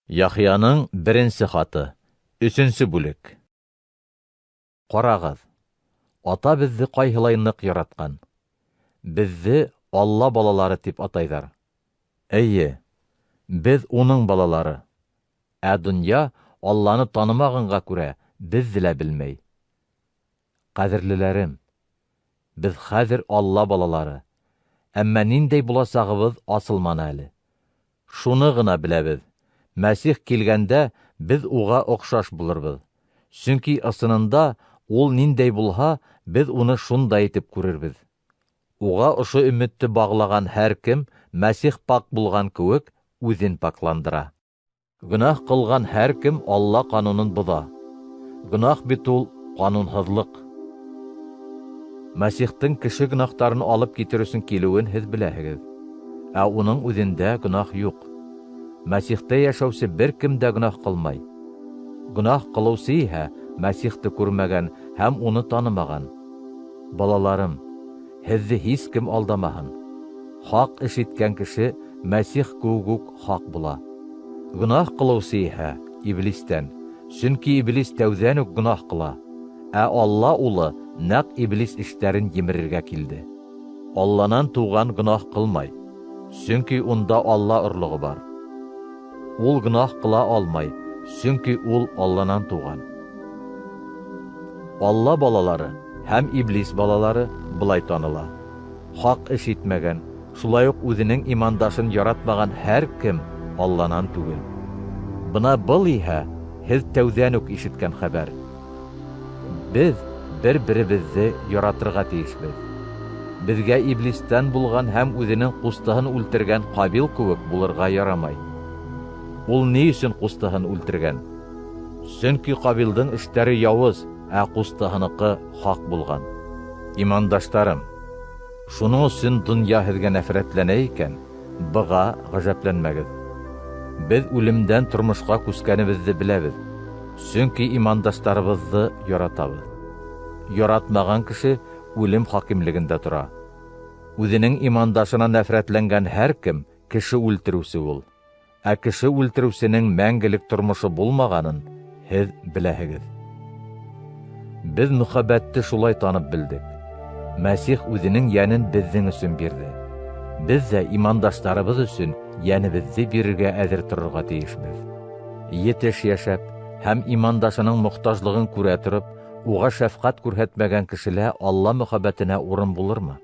Яхъяның беренсе хаты, өсөнсө бүлек. Ҡарағыҙ, Ата беҙҙе ҡайһылай ныҡ яратҡан. Беҙҙе Алла балалары тип атайҙар. Эйе, беҙ уның балалары. Ә донъя Алланы танымағанға күрә беҙҙе лә белмәй. Ҡәҙерлеләрем, беҙ хәҙер Алла балалары, әммә ниндәй буласағыбыҙ асылманы әле. Шуны ғына беләбеҙ: Мәсих килгәндә беҙ уға оҡшаш булырбыҙ, сөнки ысынында ул ниндәй булһа, беҙ уны шундай итеп күрербеҙ. Уға ошо өмөттө бағлаған һәр кем, Мәсих пак булған кеүек, үҙен пакландыра. Гонаһ ҡылған һәр кем Алла ҡанунын боҙа. Гонаһ бит ул ҡанунһыҙлыҡ. Мәсихтең кеше гонаһтарын алып китер өсөн килеүен һеҙ беләһегеҙ. Ә уның үҙендә гонаһ юҡ. Мәсихтә йәшәүсе бер кем дә гонаһ ҡылмай. Гонаһ ҡылыусы иһә Мәсихте күрмәгән һәм уны танымаған. Балаларым, һеҙҙе һис кем алдамаһын. Хаҡ эш иткән кеше Мәсих кеүек үк хаҡ була. Гонаһ ҡылыусы иһә иблистән, сөнки иблис тәүҙән үк гонаһ ҡыла. Ә Алла Улы нәҡ иблис эштәрен емерергә килде. Алланан туған гонаһ ҡылмай, сөнки унда Алла орлоғо бар. Ул гонаһ ҡыла алмай, сөнки ул Алланан туған. Алла балалары һәм иблис балалары былай таныла. Хаҡ эш итмәгән, шулай уҡ үҙенең имандашын яратмаған һәр кем Алланан түгел. Бына был иһә һеҙ тәүҙән үк ишеткән хәбәр. Беҙ бер-беребеҙҙе яратырға тейешбеҙ. Беҙгә иблистән булған һәм үҙенең ҡустыһын үлтергән Ҡабил кеүек булырға ярамай. Ул ни өсөн ҡустыһын үлтергән? Сөнки Ҡабилдың эштәре яуыз, ә ҡустыһыныҡы хаҡ булған. Имандаштарым, шуның өсөн донъя һеҙгә нәфрәтләнә икән, быға ғәжәпләнмәгеҙ. Беҙ үлемдән тормошҡа күскәнебеҙҙе беләбеҙ, сөнки имандаштарыбыҙҙы яратабыҙ. Яратмаған кеше үлем хакимлегендә тора. Үҙенең имандашына нәфрәтләнгән һәр кем кеше үлтереүсе ул. Ә кеше үлтереүсенең мәңгелек тормошо булмағанын һеҙ беләһегеҙ. Беҙ мөхәббәтте шулай танып белдек. Мәсих үҙенең йәнен беҙҙең өсөн бирҙе. Беҙ ҙә имандаштарыбыҙ өсөн йәнебеҙҙе бирергә әҙер торорға тейешбеҙ. Етеш йәшәп һәм имандашының мохтажлығын күрә тороп, уға шәфҡәт күрһәтмәгән кешелә Алла мөхәббәтенә урын булырмы?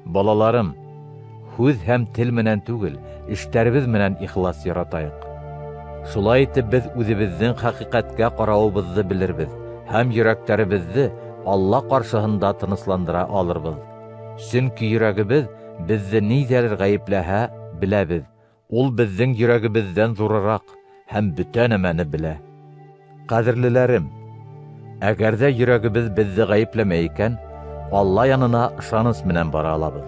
Балаларым, һүҙ һәм тел менән түгел, эштәребеҙ менән ихлас яратайыҡ. Шулай итеп беҙ үҙебеҙҙең хәҡиҡәткә ҡарауыбыҙҙы белербеҙ һәм йөрәктәребеҙҙе Алла ҡаршыһында тынысландыра алырбыҙ. Сөнки йөрәгебеҙ беҙҙе ниҙәлер ғәйепләһә, беләбеҙ, Ул беҙҙең йөрәгебеҙҙән ҙурыраҡ һәм бөтә нәмәне белә. Ҡәҙерлеләрем, әгәр ҙә йөрәгебеҙ беҙҙе ғәйепләмәй икән, Алла янына ышаныс менән бара алабыҙ.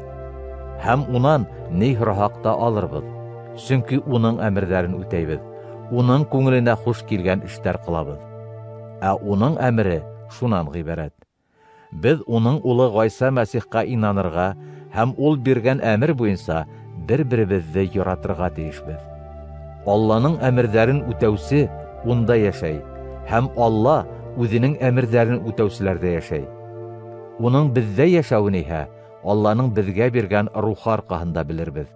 Һәм унан ни һораһаҡ та алырбыҙ, сөнки уның әмерҙәрен үтәйбеҙ, уның күңеленә хуш килгән эштәр ҡылабыҙ. Ә уның әмере шунан ғибәрәт: Беҙ уның улы Ғайса Мәсихҡа инанырға һәм ул биргән әмер буйынса бер-беребеҙҙе яратырға тейешбеҙ. Алланың әмерҙәрен үтәүсе унда йәшәй, һәм Алла үҙенең әмерҙәрен үтәүселәрҙә йәшәй. Уның беҙҙә йәшәүен иһә Алланың беҙгә биргән Рухы арҡаһында белербеҙ.